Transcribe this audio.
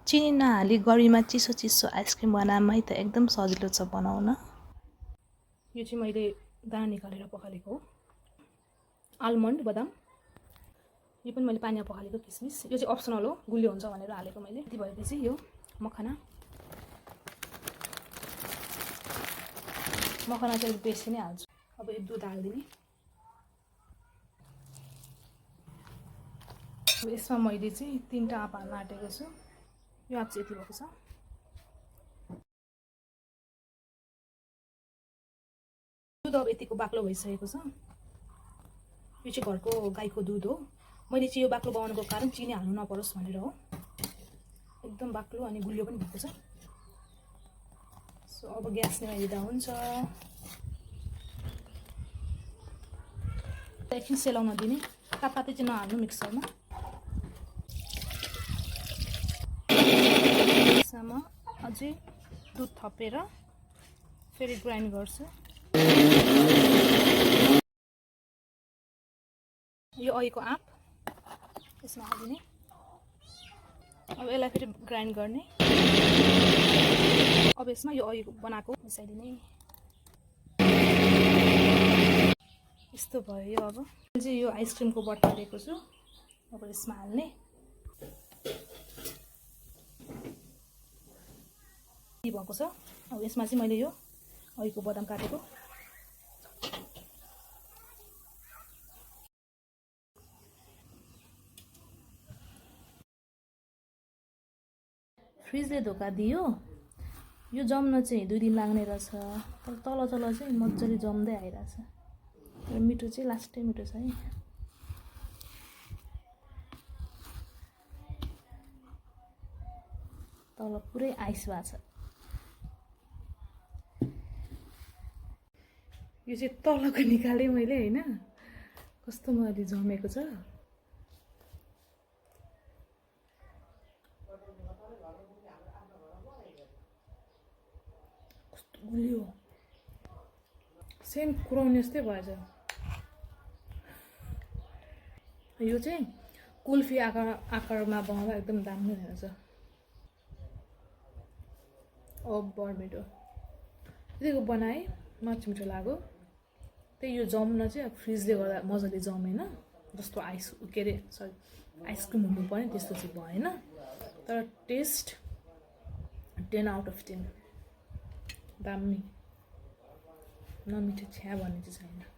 चिनी नहाली गर्मीमा चिसो चिसो आइसक्रिम बनामा है त एकदम सजिलो छ बनाउन। यो चाहिँ मैले दाना निकालेर पखालेको हो। आलमन्ड बदाम यो पनि मैले पानीमा पखालेको किसमिस। यो चाहिँ अप्सनल हो, गुलियो हुन्छ भनेर हालेको मैले। यति भएपछि यो मखना चाहिँ बेसी नै हाल्छु। अब यो दुध हालिदिने। यसमा मैले चाहिँ 3टा आँप हाल्न आँटेको छु। यो आँप चाहिँ यति भएको छ। दुध अब यतिको बाक्लो भइसकेको छ। यो चाहिँ घरको गाईको दुध हो। मैले चाहिँ यो बाक्लो बनाउनुको कारण चिनी हाल्नु नपरोस् भनेर हो। एकदम बाक्लो अनि गुलियो पनि भएको छ। सो अब ग्यास नमाइदिँदा हुन्छ। एकछिन सेलाउन दिने। तातै चाहिँ नहाल्नु मिक्सरमा। यसमा अझै दुध थपेर फेरि ग्राइन्ड गर्छु। यो अहिलेको आँप यसमा हालिदिने। अब यसलाई फेरि ग्राइन्ड गर्ने। अब यसमा यो अहिलेको बनाएको मिसाइदिने। यस्तो भयो। अब चाहिँ यो आइसक्रिमको बट्टा लिएको छु। अब यसमा हाल्ने। भएको छ। अब यसमा चाहिँ मैले यो अहिलेको बदाम काटेको फ्रिजले धोका दियो। यो जम्न चाहिँ 2 दिन लाग्ने रहेछ, तर तल चाहिँ मजाले जम्दै आइरहेछ। र मिठो चाहिँ लास्टै मिठो छ है। तल पुरै आइस भएको छ। यो चाहिँ तलको निकालेँ मैले हैन, कस्तो मजाले जमेको छ। कस्तो गुलियो, सेम कुराउने जस्तै भएछ। यो चाहिँ कुल्फी आकारमा बनाउँदा एकदम दामी हुनेछ। अब बर्मिटो यतिको बनाएँ, मच मिठो लाग्यो। त्यही यो जम्न चाहिँ अब फ्रिजले गर्दा मजाले जमेन। जस्तो आइस के अरे सरी आइसक्रिम हुनु पर्ने त्यस्तो चाहिँ भएन। तर टेस्ट 10 आउट अफ 10 दामी। नमिठो छ्या भन्ने चाहिँ छैन।